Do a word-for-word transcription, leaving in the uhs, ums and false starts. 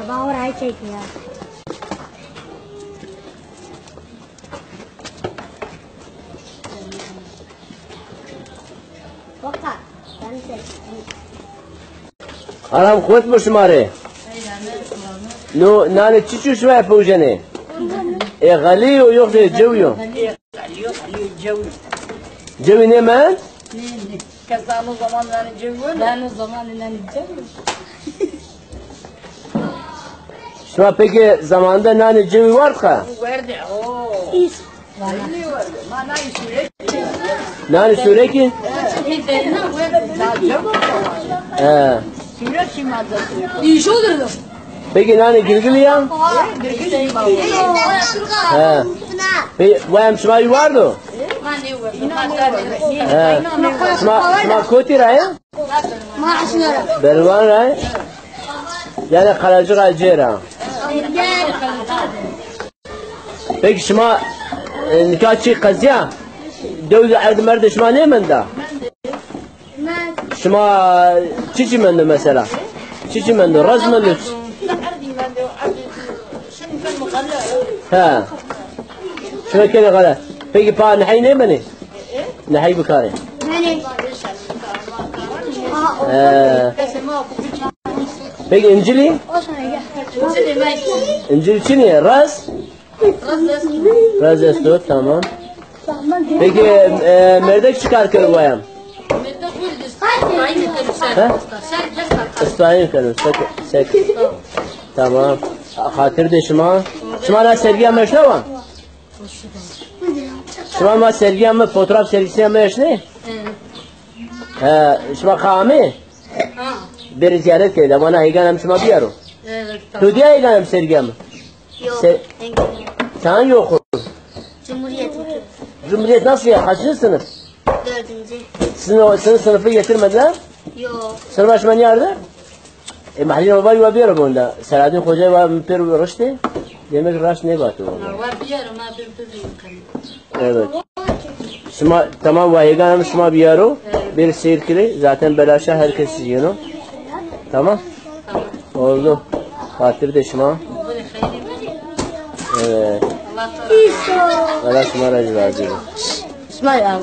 Bawur ay çekiyor. Baka, ben seçtim. Aram xwet bo şima rê. No, nanê çiçî şima pewcenê? Ê xelî yo, yoxsê cewî yo? Cewî nêmend? Nê, nê. Kes dano zaman nanê cewî weno? Dano zaman nanê cewî. Şima peki zamanında nanê cewî ward xa? Werde, o. Îs. Belli werde. Ma nanê sûrekî. Nanê sûrekî? Na cewî. He. Sûrekî ma da. Peki nanê girgilî ya? Girgilî ma. He. Peki, wayam şima yî wardo? He. Şima, şima kotî ra ya? Belwan ra. Yanî Qerecixa cêr a. Peki şima, e, nika çi qezîya? Dew erd merdê şima nêmenda? Şima çiçî mendo mesela? Çiçî mendo? Rez mendo? He. Şima kenê xele. Peki pa nehey nêbenê? Nehey bikarê. He. Peki încilî? Încilî çinî? Rez? Rez esto, tamam. Peki, e, merdek çi kar keno wayam? He? Îstayîn keno, sek, sek. Tamam. Xatir de şima. Şima na sergîya mi eşnawa? Şima ma sergîya mi, fotoğraf sergîsîya mi eşnê? He, şima qa amê? Ha. Bêrê zîyaret kerdî, vana hêgan em şima bîyaro. Evet, tamam. Tu dîya hêgan em sergîya mi? Yok, se- engel yok. Sen yok. Cumhuriyet. Cumhuriyet nasıl ya? Kaçıncı sınıf? Dördüncü. Sizin o, sizin sınıfı getirmediler? Yok. Sınıf aşma nerede? E, Mahlîn Obay wa biyaro bonda. Selahattin Xoca wa mi pêro riştê. Demek raşt nêvato. Ha, wa biyaro, ma bir bir Evet. Şima tamam, wa hêgan şima biyaro. Bêrê seyr kirê. Zaten belaşa, herkes yeno. Tamam. Oldu. Xatir de şima. Evet. Allah şima ra razî bo. Şima ya.